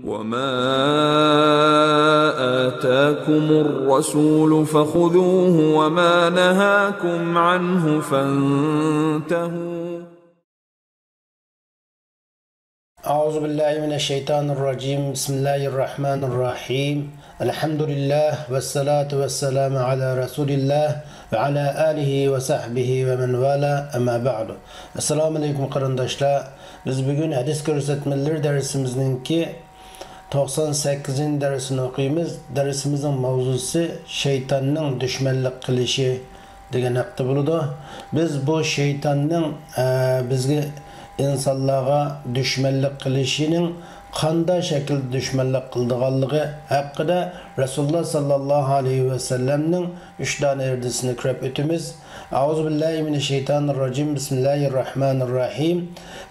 وما آتاكم الرسول فخذوه وما نهاكم عنه فانتهوا. أعوذ بالله من الشيطان الرجيم. بسم الله الرحمن الرحيم. الحمد لله والصلاة والسلام على رسول الله وعلى آله وصحبه ومن والاه. أما بعد. Assalomu alaykum qarindoshlar. Biz bugun hadis ko'rsatmalar darsimizningki 98 darsini o'qiymiz. Darsimizning mavzusi shaytonning dushmanlik qilishi degan haqda bo'ladi. Biz bu shaytonning bizga insonlarga dushmanlik qilishining qanday shaklda dushmanlik qildiganligi haqida Rasululloh sallallohu alayhi vasallamning 3 dona irdisini ko'rib o'tamiz. Auzu billahi minash-shaytonir rojim. Bismillahir-rohmanir-rohim.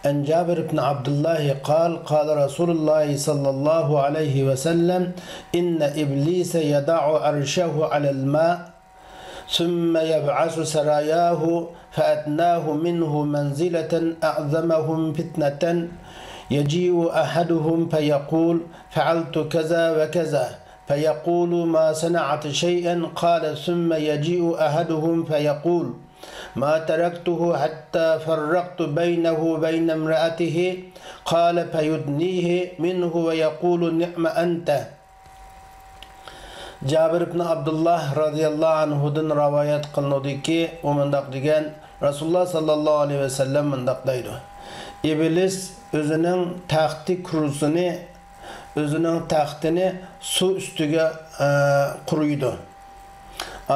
An Jabir ibn Abdullah qal qala Rasululloh sallallohu alayhi vasallam inna iblisa yada'u arshahu 'alal ma' ثم يبعث سراياه فأدناه منه منزلة أعظمهم فتنة يجيء أحدهم فيقول فعلت كذا وكذا فيقول ما صنعت شيئا قال ثم يجيء أحدهم فيقول ما تركته حتى فرقت بينه وبين امرأته قال فيدنيه منه ويقول نعم أنت. Jabir ibn Abdullah radhiyallohu anhudan rivoyat qilinadiki, u mundaq degan: Rasululloh sallallohu alayhi vasallam mundaq deydi. Iblis o'zining taxti kursini, o'zining taxtini suv ustiga quriydi.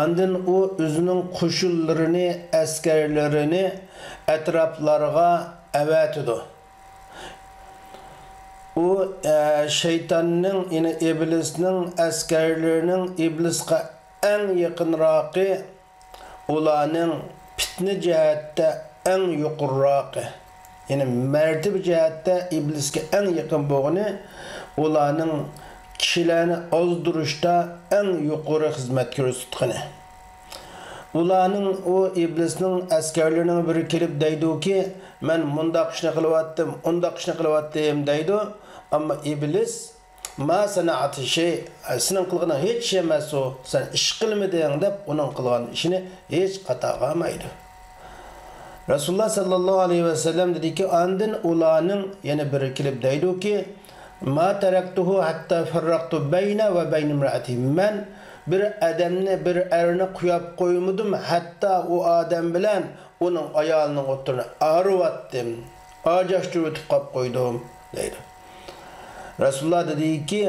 Andin u o'zining qo'shinlarini, askarlarini atroflarga avatidi. U şeytanning, ya'ni iblisning askarlarining iblisga eng yaqinroqi, ularning fitna jihatda eng yuqoriroqi, ya'ni martaba jihatda iblisga eng yaqin bo'lgani, ularning kishilarni ozdirishda eng yuqori xizmat ko'rsatgani. Ularning u iblisning askarlarining biri kelib deyduki, men mundaq ishni qilyaptim, undaq ishni qilyaptim deydi. Amma iblis ma sana'ati shay, sening qilganing hech şey emas u, sen ish qilmading deb uning qilgan ishini hech qatag'amaydi. Rasululloh sallallohu alayhi vasallam dediki, andin ularning yana biri kelib deyduki, ma taraktuhu hatta farraqtu bayna va bayna imraati. Men bir odamni, bir erni qo'yib qo'ymadim, hatto u odam bilan uning ayolining o'rtasini ayirvatdim, ajrashtirib o'tib qolib qo'ydim deydi. Rasululloh dediki,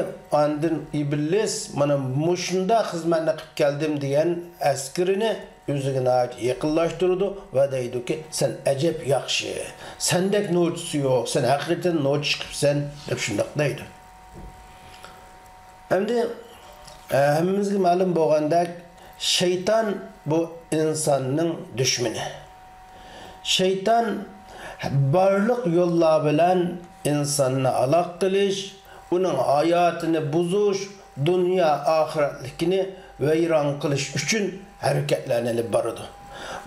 andin iblis mana mushunda xizmatni qilib keldim degan askirini o'ziga yaqinlashtirdi va deydiki, sen ajab yaxshi, sendek novchisi yo'q, sen haqiqatan novchi chiqibsan deb shundoq deydi. Endi hammamizga ma'lum bo'lgandek, shayton bu insonning dushmani. Shayton barliq yo'llar bilan insonni aloq qilish, uning hayotini buzish, dunyo oxiratlikini vayron qilish uchun harakatlarni olib boradi.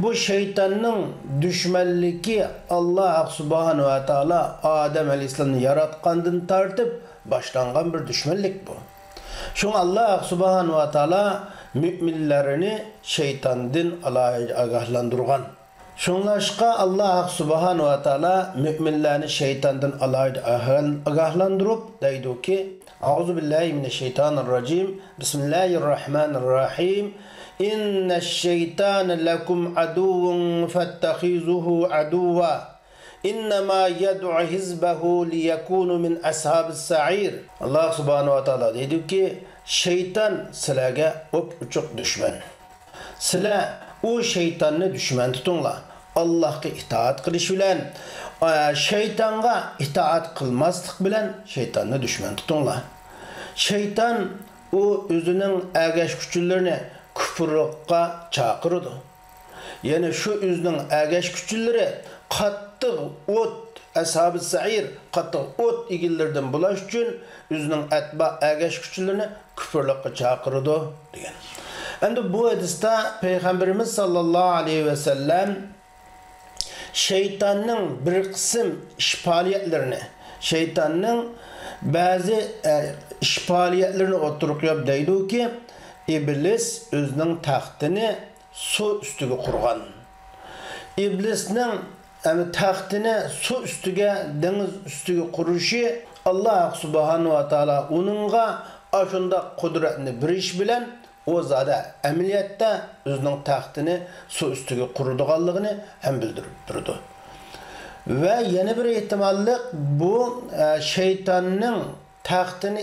Bu shaytonning dushmanligi Alloh subhanahu va taolo Odam alayhissalomni yaratgandan tortib boshlangan bir dushmanlik bu. Shunga Alloh subhanahu va taolo müminlarni shaytondan alohida ogohlantirgan. Shunglashqa Alloh subhanahu va taolo müminlarni shaytondan alohida ogohlantirib deyduki, Auzu billahi minash-shaytonir rojim. Bismillahir-rohmanir-rohim. Innash-shaytona lakum aduwwun fattakhizuhu aduwwa. Innama yad'u hizbahu liyakunu min ashabis sa'ir. Alloh subhanahu va taolo deydiki, shayton sizlarga o't-uchuq dushman. Sizlar u shaytonni dushman tutinglar. Allohga itoat qilish bilan, shaytonga itoat qilmaslik bilan shaytonni dushman tutinglar. Shayton u o'zining agash kuchlarini kufrga chaqiradi. Ya'ni shu o'zining agash kuchlari qattiq o't, ashabi sa'ir qattiq o't egillaridan bo'lish uchun o'zining atba agash kuchlarini kufrlikka chaqiradi degan. Endi bu hadisda Peygamberimiz sallallohu alayhi vasallam şeytanning bir qism ish faoliyatlarini, şeytanning Ba'zi ish faoliyatlarini o'ttirib qo'yib deydiki, iblis o'zining taxtini suv ustiga qurgan. Iblisning taxtini suv ustiga, dengiz ustiga qurishi Alloh subhanahu va taolo uningga shunday qudratni berish bilan o zada amaliyotda o'zining taxtini suv ustiga quradiganligini ham bildirib turdi. Va yana bir ehtimollik bu shaytonning taxtini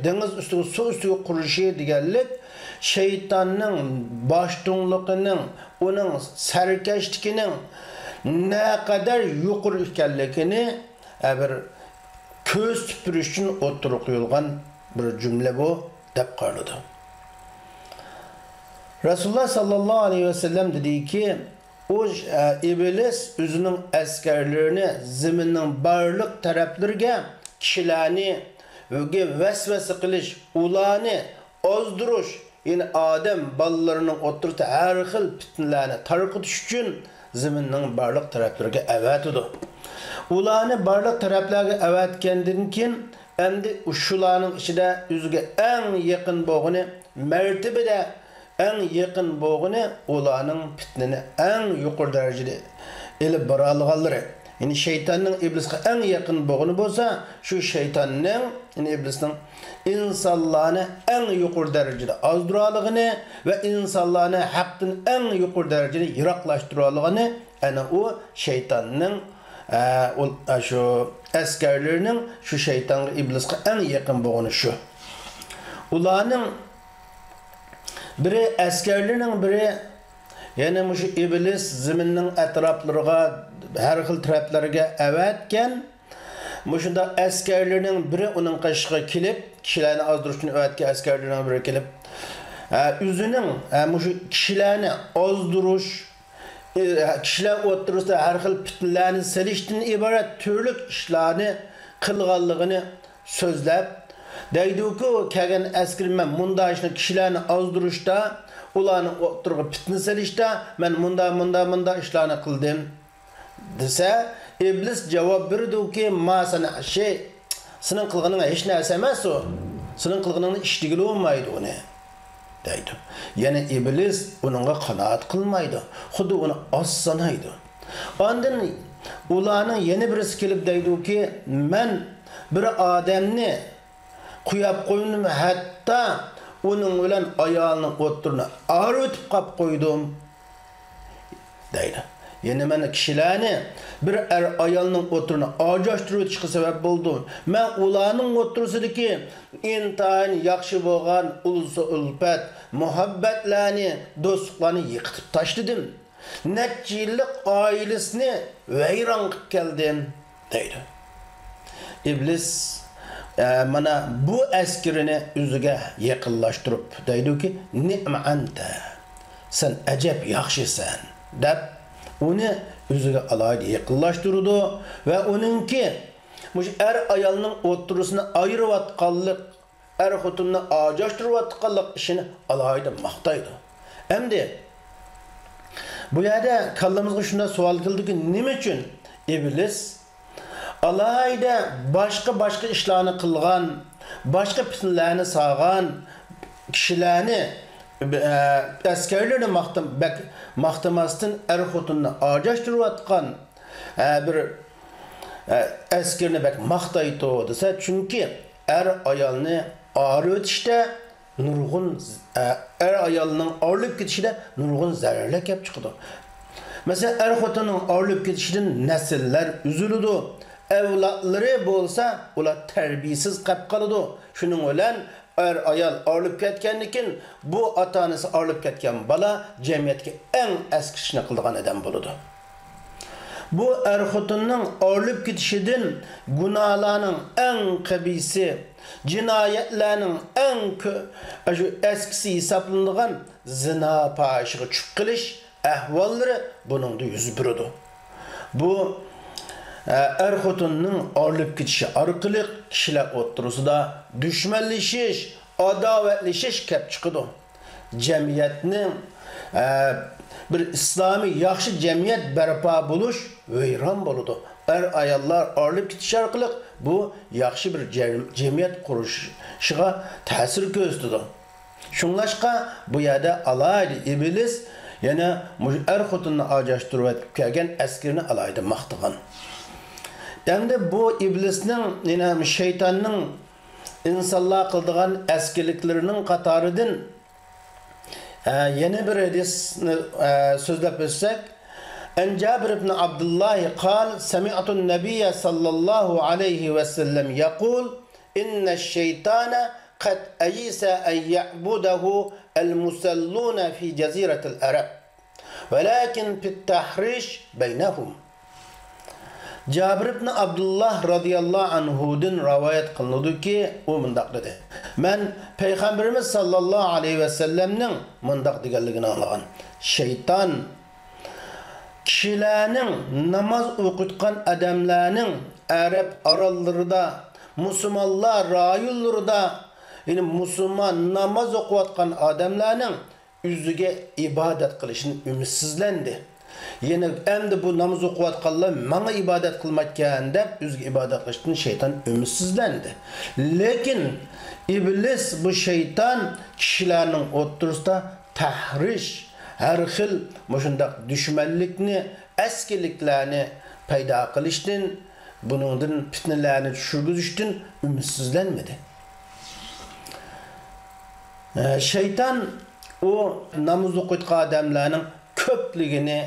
dengiz ustiga, suv ustiga qurishi deganlik shaytonning boshtonligining, uning sarkashligining naqadar yuqori ekanligini bir ko'z tupurish uchun o'tirib qo'yilgan bir jumla bu deb qaraladi. Rasululloh sallallohu alayhi vasallam dediki, o iblis o'zining askarlarini zaminning barliq taraflariga kishilarni vasvasa qilish, ularni ozdirish, ya'ni odam bolalarining o'tirida har xil fitnalarni tarqatish uchun zaminning barliq taraflariga avatidi. Ularni barliq taraflarga avatgandan keyin endi shularning ichida o'ziga eng yaqin bo'lgani, martabada eng yaqin bo'lgani ularning fitnani eng yuqori darajada ilib bora olganlari. Ya'ni shaytonning iblisga eng yaqin bo'lgani bo'lsa, shu shaytonning, ya'ni iblisning insonlarni eng yuqori darajada ozdira olgani va insonlarni haqdan eng yuqori darajada yiroqlashtira olgani ana u shaytonning shu askarlarining shu shaytonga, iblisga eng yaqin bo'lgani shu. Ularning biri, askarlarning biri, ya'ni shu iblis zaminning atroflariga, har xil taraflarga avatgan mushunda askarlarning biri uning qashig'iga kelib, kishilarni ozdirish uchun avatgan askarlarning biri kelib, o'zining mushu kishilarni ozdirish, kishilar o'ttirisida har xil fitnalarni selishdan iborat turli ishlarni qilganligini so'zlab deydiku, kelgan askar men bunda ishni kishilarni ozdirishda, ularni o'ttirib fitna selishda men bunda bunda bunda ishlarni qildim desa, iblis javob berdiki, ma sana shay, sening qilganing hech narsa emas u, sening qilganingni ish degili bo'lmaydi uni deydi. Ya'ni iblis uningga qanoat qilmaydi, xuddi uni oz sanaydi. Ondan ularning yana birisi kelib deydiki, men bir odamni qo'yib qo'ydim, hatto uning bilan ayolning o'ttirini ayirib qolib qo'ydim deydi. Ya'ni men kishilarni bir er ayolning o'tirini ajrashtirib o'tishga sabab bo'ldim. Men ularning o'tirisidagi intayin yaxshi bo'lgan ulfat, muhabbatlarni, do'stliklarni yiqitib tashladim. Necha yillik oilasini vayron qilib keldim deydi. Iblis mana bu askirini o'ziga yaqinlashtirib deydiki, ni'ma anta, sen ajab yaxshisan deb uni o'ziga alohida yaqinlashtirdi va uningki mush er ayolning o'ttirisini ayirayotganlik, er xotinni ajrashtirayotganlik ishini alohida maqtaydi. Endi bu yerda kallamizga shunday savol keldiki, nima uchun iblis alohida boshqa ishlarni qilgan, boshqa fitnalarni solgan kishilarni, askarlarni maqtamasdan er xotinni ajrashtirayotgan bir askarni bak maqtaydi desa, chunki er ayolni ayirib o'tishda nurg'un, er ayolning ayrilib ketishida nurg'un zararlar kelib chiqadi. Masalan, er xotinning ayrilib ketishidan nasllar uziladi, avlodlari bo'lsa ular tarbiyasiz qolib qoladi. Shuning bilan er ayol ayrilib ketgandan keyin bu ota-onasi ayrilib ketgan bola jamiyatga eng eski ishni qilgan odam bo'ladi. Bu er xotinning ayrilib ketishidan gunohlarning eng qabisi, jinoyatlarning eng eskisi hisoblanadigan zino fohishiga tushib qilish ahvollari buningda yuz beradi. Bu er xotinning ayrilib ketishi orqali kishilar o'ttirisida dushmanlashish, adovatlashish kelib chiqadi. Jamiyatning bir islomiy yaxshi jamiyat barpo bo'lish vayron bo'ladi. er ayollar orilib ketish orqali bu yaxshi bir jamiyat qurishiga ta'sir ko'rsatadi. Shunglashqa bu yerda alayda iblis yana er xotinni ajrashtirib kelgan askarini alayda maqtagan. Endi bu iblisning, yana shaytonning insonlar qildigan askarliklarining qatoridan yana bir hadisni so'zlab o'tsak, En Jabir ibn Abdullah قال سمعت النبي صلى الله عليه وسلم يقول إن الشيطان قد أيس أن يعبده المسلون في جزيرة العرب ولكن في التحريش بينهم. Jabir ibn Abdullah radıyallahu anhu'dan rivayet kılındı ki o mundaq dedi. Men Peygamberimiz sallallahu aleyhi ve sellem'nin mundaq deganligini anlagan. Şeytan kişilerinin namaz okutkan adamlarının Arap arallarında, Müslümanlar rayonlarında, yani Müslüman namaz okutkan adamlarının yüzüge ibadet qilishini ümitsizlendi. Yine endi bu namaz o'qiyotganlar manga ibodat qilmayotgan deb o'ziga ibodat qilishdan shayton umitsizlandi. Lekin iblis bu shayton kishilarning o'ttirisida tahrish, har xil mushundaq dushmanlikni, askiliklarni paydo qilishdan, buningdan fitnalarni tushirgizishdan umitsizlanmadi. Shayton u namoz o'qiyotgan odamlarning ko'pligini,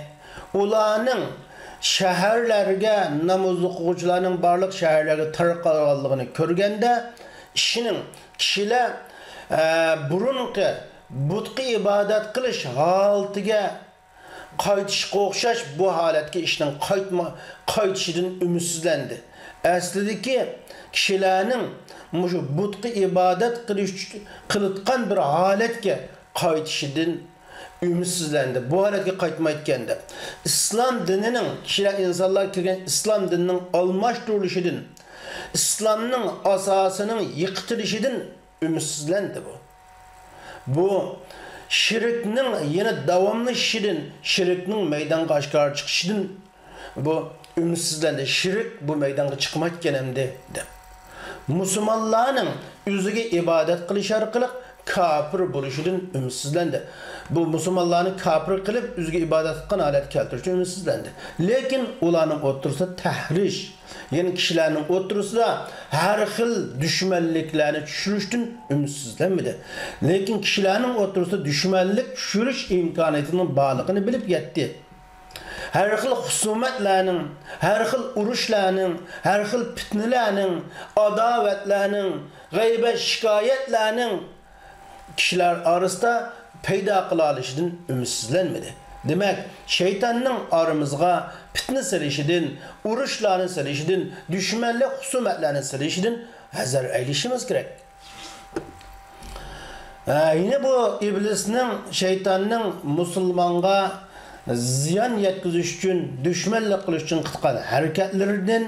ularning shaharlarga namoz o'quvchilarning barliq shaharlarga tarqalganligini ko'rganda, ishining kishilar burunqi butqa ibodat qilish holatiga qaytishga o'xshash bu holatga ishning qaytishidan umidsizlandi. Aslidagi kishilarning mushu butqa ibodat qilish qilayotgan bir holatga qaytishidan ümitsizlendi. Bu holatga qaytmayotgan deb. İslam dinining kishilar insonlar kirgan İslam dinining almashtirilishidan, İslamning asosining yiqitilishidan umitsizlandi bu. Bu shirkning yana davomlashishidan, shirkning maydonga oshkor chiqishidan bu umitsizlandi. Shirk bu maydonga chiqmayotgan endi deb. Musulmonlarning o'ziga ibodat qilish orqali kafir bo'lishidan umitsizlandi. Bu musulmonlarni kafir qilib o'ziga ibodat qilgan holat keltirishdan umitsizlandi. Lekin ularning o'ttirisida tahrish, ya'ni kishilarning o'ttirisida har xil dushmanliklarni tushirishdan umitsizlanmadi. Lekin kishilarning o'ttirisida dushmanlik tushirish imkoniyatining borligini bilib yetdi. Har xil husumatlarning, har xil urushlarning, har xil fitnalarning, adovatlarning, g'aybat shikoyatlarning kishilar orasida paydo qila olishidan umitsizlanmadi. Demak, shaytonning oramizga fitna silishidan, urushlarni silishidan, dushmanlik husumatlarni silishidan hazar aylashimiz kerak. Yine bu iblisning, shaytonning musulmonga ziyon yetkazish uchun, dushmanlik qilish uchun qilgan harakatlaridan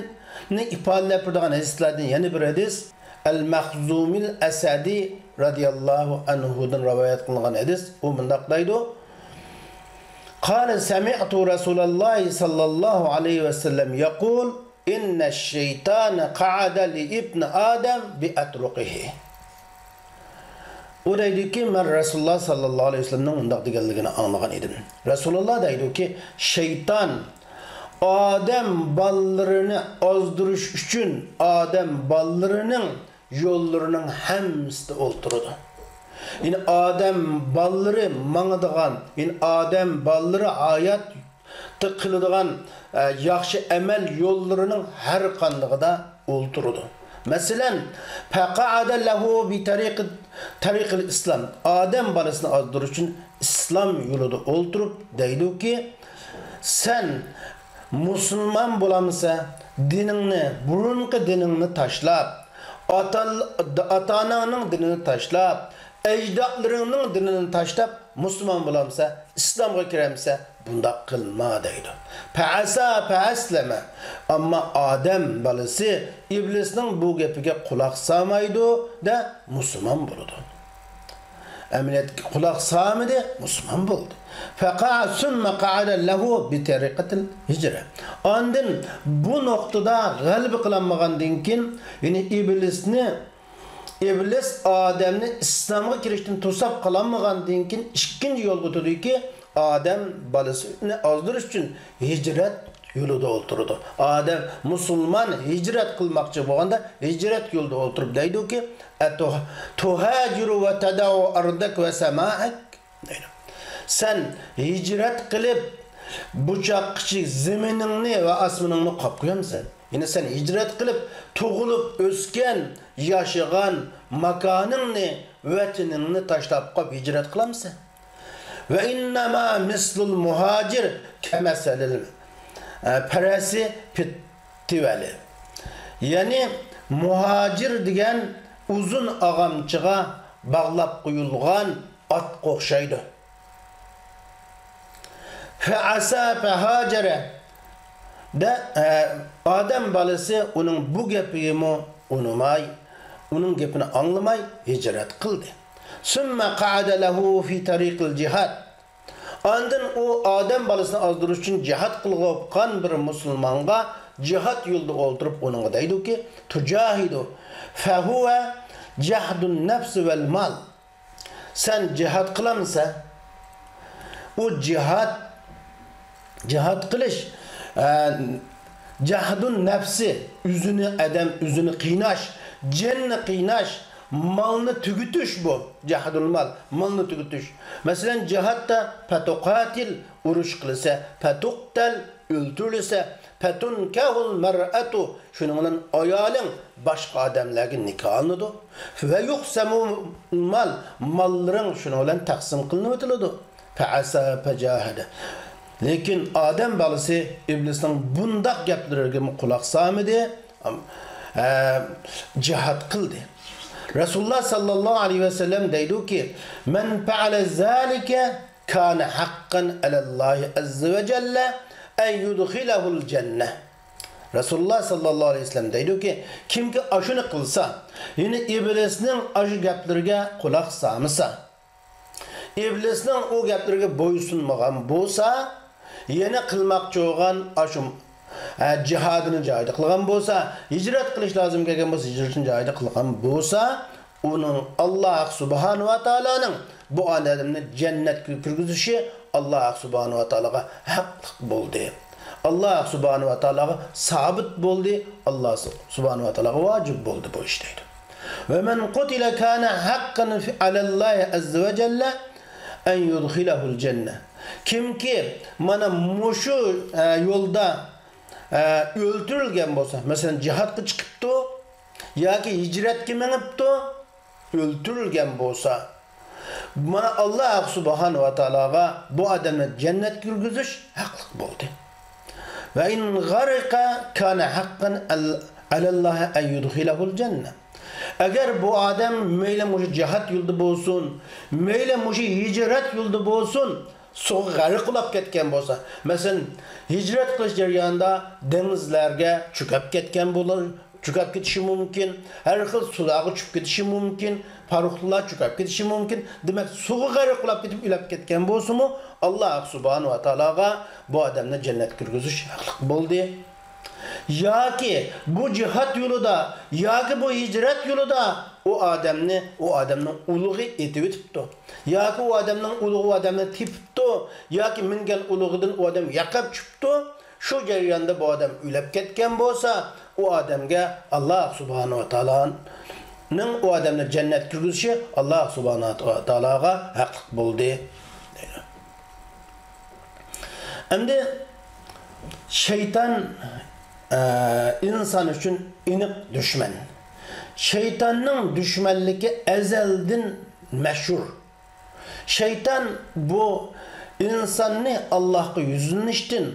ifodalab turgan hadislardan yana bir hadis Al-Mahzumil Asadi radıyallahu anhu'dan rivayet qilingan hadis. U mundaq deydi: Qala sami'tu Rasulullah sallallahu alayhi ve sellem yaqul inna ash-shaytana qa'ada li ibn Adam bi atruqihi. U deydiki, men Rasulullah sallallahu alayhi ve sellem'nin mundaq deganligini anglagan edim. Rasulullah deydiki, shayton Odam bolalarini ozdirish uchun odam bolalarining yo'llarining hammasida o'ltiradi. Ya'ni odam bolalari mangadigan, ya'ni odam bolalari hayotda qiladigan yaxshi amal yo'llarining har qandig'ida o'ltiradi. Masalan, faqa'ada lahu bi tariqil islom. Odam bolasini ozdirish uchun islom yo'lida o'ltirib deydiki, sen musulmon bo'lamsa, diningni, burunqi diningni tashlab, ata-onangning dinini tashlab, ajdodlaringning dinini tashlab musulmon bo'lamsa, islomga kiramsa, bundaq qilma deydi. Fa'asa fa'aslama. Ammo odam bolasi iblisning bu gapiga quloq solmaydi da musulmon bo'ladi. Ameliyat kulak sağmadı, Müslüman buldu. Fakat sümme ka'ade lehu bi tariqatil hicre. Ondan bu noktada galip kılanmağandan keyin, yani iblis Ademni İslam'a kirişten tosap kılanmağandan keyin ikinci yol butudu ki Adem balasını azdırış için hicret yolunda oturdu. Adem Müslüman hicret kılmakçı bolganda hicret yolunda oturup deydi ki tuhaciru ve tedau ardak ve semaak deydi. Sen hicret kılıp bıçak küçük zeminini ve asmanını kap koyamsan. Yine sen hicret kılıp tuğulup ösken yaşayan makanını vatanını taşlap kap hicret kılamsan. Ve innema mislul muhacir kemeselil parasi pittiveli. Yani muhacir degan uzun ağamçığa bağlap qo'yilgan at o'xshaydi. Feasa fehacere de Adem balası onun bu gapini unumay, onun gapini anlamay hicret qildi. Sümme qa'ada lehu fi tariqil cihad. Ondan o Adem balasını azdırış için cihat qilgan bir musulmonga cihat yo'lida o'ltirib uningga deydiki tujahidu fehuve cehdun nefsi vel mal. Sen cihat qılamsa o cihat qilish cehdun nefsi üzünü edem üzünü qiynash, cenni qiynash, malını tügütüş bu. Cehdul mal, malını tügütüş. Mesela cihatta fetukatil uruş qilsa, fetuktel öldürülse, fetunkahul mer'atu şunun ayalın başka adamlarga nikahlanıdı. Ve yuqsemu mal, malların şunun bilan taqsim qilinib o'tiladi. Feasa fecahede. Lekin Adem balası iblisning bundaq gaplariga quloq solmadi, cihat qildi. Resulullah sallallahu aleyhi ve sellem deydi ki men feale zalike kana hakkan alallahi azze ve celle en yudkhilehul cenneh. Resulullah sallallahu aleyhi ve sellem deydi ki kim ki aşını qilsa, yine iblisning aşı gaplariga quloq solmasa, iblisning o gaplariga bo'ysunmagan bo'lsa, yana qilmoqchi bo'lgan aşı cihadını joyida qilgan bo'lsa, hicret qilish lazım kelgan bo'lsa, hicretini joyida qilgan bo'lsa, onun Allah subhanahu va taoloning bu odamni jannatga kirgizishi Allah subhanahu va taologa haqliq bo'ldi. Allah subhanahu va taologa sabit bo'ldi. Allah subhanahu va taologa vojib bo'ldi bu ish deydi. Ve men qutila kana haqqan alallahi azza va jalla en yudkhilahul cennet. Kimki mana mushu yo'lda öldürülgen bolsa, mesela cihatga chiqibdi yoki hicretga minibdi, öldürülgen bolsa, mana Allah subhanahu va taologa bu odamni jannatga kirgizish haqliq bo'ldi. Va in g'ariqa kana haqqan alallohi an yudkhilahul cennet. Agar bu odam mayli mushu jihat yo'lida bo'lsin, mayli mushu hicret yo'lida bo'lsin, suv g'arq qilib ketgan bo'lsa, masalan, hicret qilish jarayonida dengizlarga cho'kib ketgan bo'lar, cho'kib ketishi mumkin, har xil suvlarga tushib ketishi mumkin, paruxlar cho'kib ketishi mumkin. Demak, suvga g'arq qilib ketib o'lib ketgan bo'lsa-mu, Alloh subhanahu va taologa bu odamni jannatga kirgizish haqliq bo'ldi. Yoki bu jihat yo'lida, yoki bu hicret yo'lida o odamni, o odamning ulug'i etib o'tibdi. Yoki u odamning ulug'i u odamni tepibdi, yoki mingan ulug'idan u odam yaqab tushibdi. Shu jarayonda bu odam o'lib ketgan bo'lsa, u odamga Alloh subhanahu va taoloning u odamni jannatga kirgizishi Alloh subhanahu va taologa haqliq bo'ldi. Endi shayton inson uchun aniq dushman. Shaytonning dushmanligi azaldan mashhur. Shayton bu insonni Allohga yuzlanishdan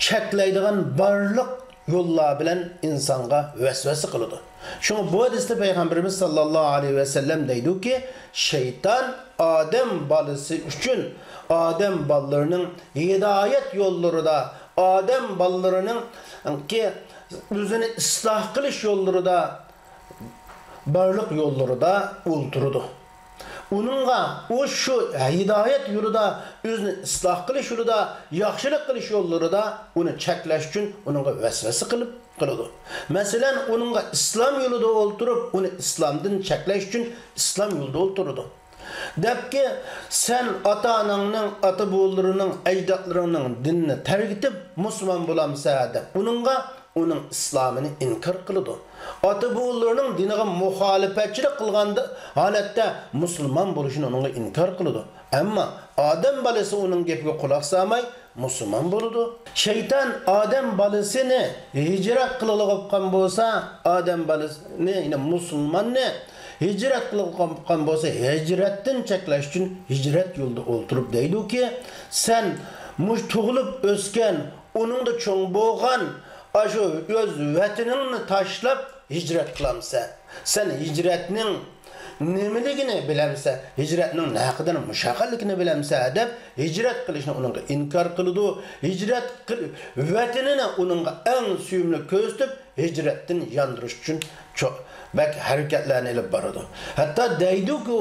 cheklaydigan barliq yo'llar bilan insonga vasvasa qiladi. Shunga bu hadisda payg'ambarimiz sallallohu alayhi vasallam deydiki, shayton odam bolasi uchun odam bolalarining hidoyat yo'llarida, odam bolalarining ki o'zini isloh qilish yo'llarida, barliq yo'llarida o'ltiradi. Uningga u shu hidoyat yo'lida, o'zini isloh qilish yo'lida, yaxshilik qilish yo'llarida uni cheklash uchun uningga vasvasa qilib qiladi. Masalan, uningga islom yo'lida o'ltirib, uni islomdan cheklash uchun islom yo'lida o'ltiradi. Debki, sen ota-onangning, ota-bobolarining, ajdodlaringning dinini tark etib musulmon bo'lamsan deb uningga uning islomini inkor qiladi. Ota-bobolarining diniga muxolifatchilik qilganda holatda musulmon bo'lishini uningga inkor qiladi. Ammo odam bolasi uning gapiga quloq solmay musulmon bo'ladi. Shayton odam bolasini hijrat qilib bo'lsa, odam bolasini, ya'ni musulmonni hijrat qilib bo'lsa, hijratdan cheklash uchun hijrat yo'lida o'ltirib deydiki, sen mush tug'ilib o'sgan, uningda cho'ng bo'lgan shu o'z vataningni tashlab hijrat qilamsan. Sen hijratning nimaligini bilamsan, hijratning naqadar mushaqqatligini bilamsan deb hijrat qilishni uningga inkor qiladi. Hijrat vatanini uningga eng suyumli ko'rsatib, hijratdan yondirish uchun bak harakatlarni ilib boradi. Hatto deydi-ku,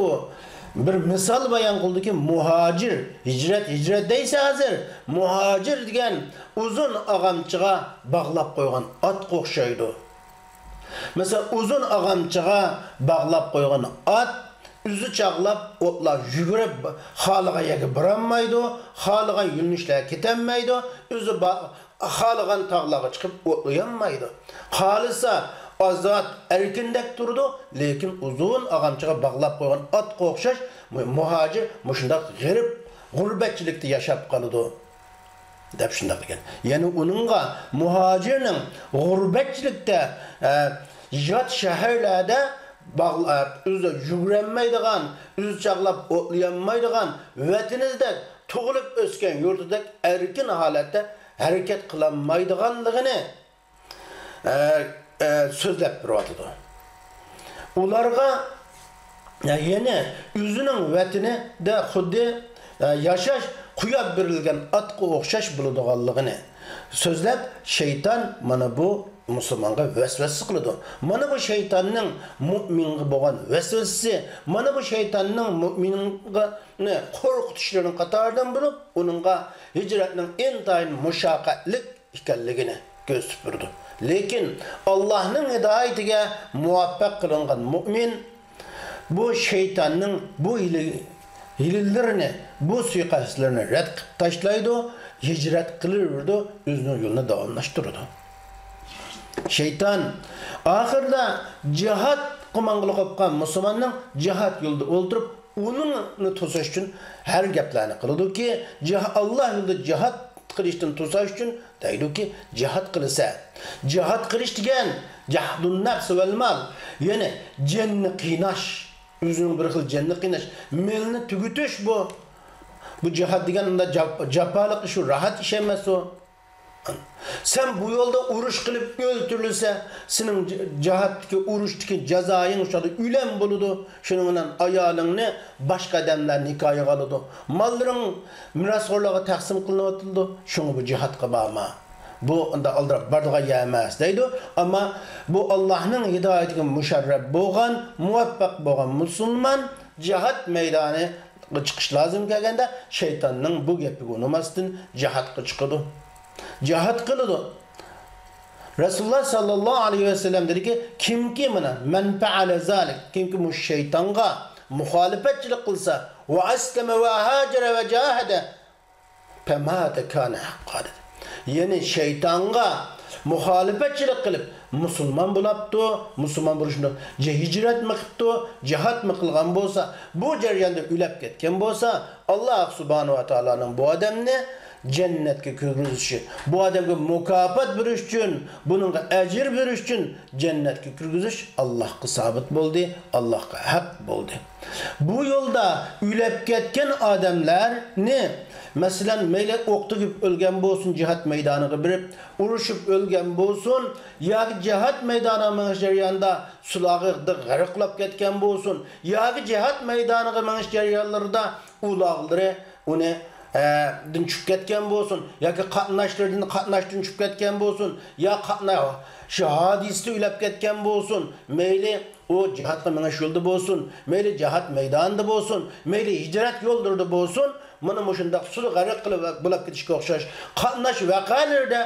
bir misol bayon qildiki, muhojir, hijrat hijrat deysa hozir muhojir degan uzun og'amchiga bog'lab qo'ygan otga o'xshaydi. Masalan, uzun og'amchiga bog'lab qo'ygan ot o'zi chog'lab o'tlab yugurib xohlagan yerga borolmaydi, xohlagan yo'nalishlarga ketolmaydi, o'zi xohlagan tog'larga chiqib o'tlayolmaydi. Xohlasa ozod erkindek turdi, lekin uzun og'amchiga bog'lab qo'ygan otga o'xshash muhojir mushundaq g'arib g'urbatchilikda yashab qoladi deb shundoq degan. Ya'ni uningga muhojirning g'urbatchilikda yot shaharlarda o'zi yugurolmaydigan, o'zi chog'lab o'tlayolmaydigan, vatanida tug'ilib o'sgan yurtida erkin holatda harakat qilolmaydiganligini so'zlab beryotidi. Ularga yana o'zining vatanida xuddi yashash quyab berilgan otga o'xshash bo'ladiganligini so'zlab, shayton mana bu musulmonga vasvasa qiladi. Mana bu shaytonning mu'minga bo'lgan vasvasasi, mana bu shaytonning mu'minga qo'rqitishlarining qatoridan bo'lib, uningga hijratning intayin mushaqqatlik ekanligini ko'rsatib berdi. Lekin Allohning hidoyatiga muvaffaq qilingan mu'min bu shaytonning bu hilalarini, bu suiqasdlarini rad qilib tashlaydi, hijrat qilaverdi, o'zining yo'lini davomlashtiradi. Shayton oxirida jihad qilmang'ili qolgan musulmonning jihad yo'lida o'ltirib, uningni to'sish uchun har gaplarni qiladiki, Alloh yo'lida jihad qilishdan to'sish uchun deydiki, jihad qilsa, jihad qilish degan jahdun nafs val mal, ya'ni jinni qiynash, o'zining bir xil jinni qiynash, melni tugutish bu. Bu jihad degan unda jafoliq ish, rahat ish emas u. Sen bu yo'lda urush qilib o'ltirilsa, sening jihaddagi urushdagi jazoying o'shada o'lim bo'ladi. Shuning bilan ayolingni boshqa odamlar nikohga oladi. Mollaring merosxo'rlarga taqsim qilinyotidi. Shunga bu jihatga borma. Bu unda aldirab bordigan yer emas deydi. Ammo bu Allohning hidoyatiga musharraf bo'lgan, muvaffaq bo'lgan musulmon jihat maydoniga chiqish lozim kelganda shaytonning bu gapiga unamasdan jihatga chiqadi. Jihad qiladi. Rasululloh sallallohu alayhi vasallam dediki, kimki mana man fa'ala zalik, kimki bu shaytonga muxolifatchilik qilsa, va aslama va hajara va jahada famata kana haqqan dedi. Ya'ni shaytonga muxolifatchilik qilib musulmon bo'labdi, musulmon bo'lishni hijratmi qilibdi, jihadmi qilgan bo'lsa, bu jarayonda o'lib ketgan bo'lsa, Alloh subhanahu va taoloning bu odamni jannatga kirgizishi, bu odamga mukofot berish uchun, buningga ajr berish uchun jannatga kirgizish Allohga sabit bo'ldi, Allohga haq bo'ldi. Bu yo'lda o'lib ketgan odamlarni, masalan, mayli o'q tugib o'lgan bo'lsin, jihad maydoniga birib urushib o'lgan bo'lsin, yoki jihad maydoniga minish jarayonida sulog'ida g'arqlab ketgan bo'lsin, yoki jihad maydoniga minish jarayonlarida uloqlari uni din tushib ketgan bo'lsin yoki qatnashlardan qatnashdan tushib ketgan bo'lsin yo qatna shu hodisada o'lib ketgan bo'lsin, mayli u jihatga mingish yo'lida bo'lsin, mayli jihat maydonida bo'lsin, mayli hijrat yo'llarida bo'lsin, mana shundoq suvga g'arq qilib bulab ketishga o'xshash qatnash voqealarda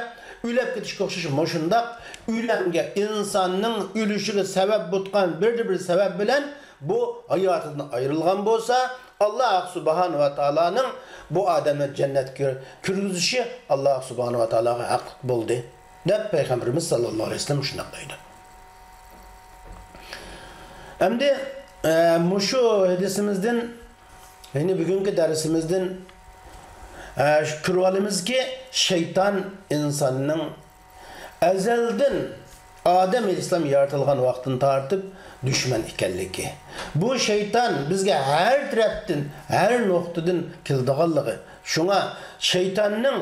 o'lib ketishga o'xshash mushundaq o'limga insonning o'lishiga sabab bo'lgan bir sabab bilan bu hayotidan ayrilgan bo'lsa, Alloh subhanahu va taoloning bu odamni jannatga kirgizishi Alloh subhanahu va taologa haq bo'ldi deb payg'ambarimiz sallallohu alayhi vasallam shunday deydi. Endi mushu hadisimizdan, ya'ni bugungi darsimizdan ko'rib olamizki, shayton insonning azaldan Adem Aleyhisselam yaratilgan vaqtini tortib dushman ekanligi. Bu shayton bizga har tarafdan, har nuqtadan keldiganligi. Shunga shaytonning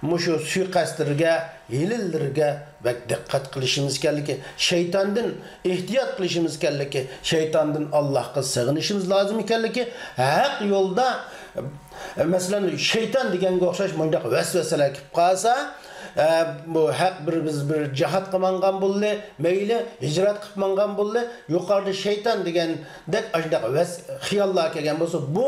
mushu suiqasdlarga, hilillarga bak diqqat qilishimiz kerakki, shaytondan ehtiyot qilishimiz kerakki, shaytondan Allohga sig'inishimiz lozim ekanligi, haq yo'lda masalan shayton deganga o'xshash bundaq vasvasalar kelib qolsa, bu haq bir biz bir jihat qilmangan bo'ldi, mayli hijrat qilib mangan bo'ldi, yuqorida shayton degandek shunday xiyollar kelgan bo'lsa, bu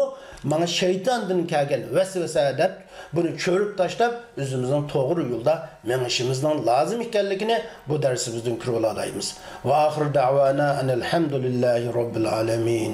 mana shaytondan kelgan vasvasa deb buni ko'rib tashlab o'zimizning to'g'ri yo'lda mengishimizning lozim ekanligini bu darsimizdan ko'rib olamiz. Va oxir da'vana alhamdulillahi robbil alamin.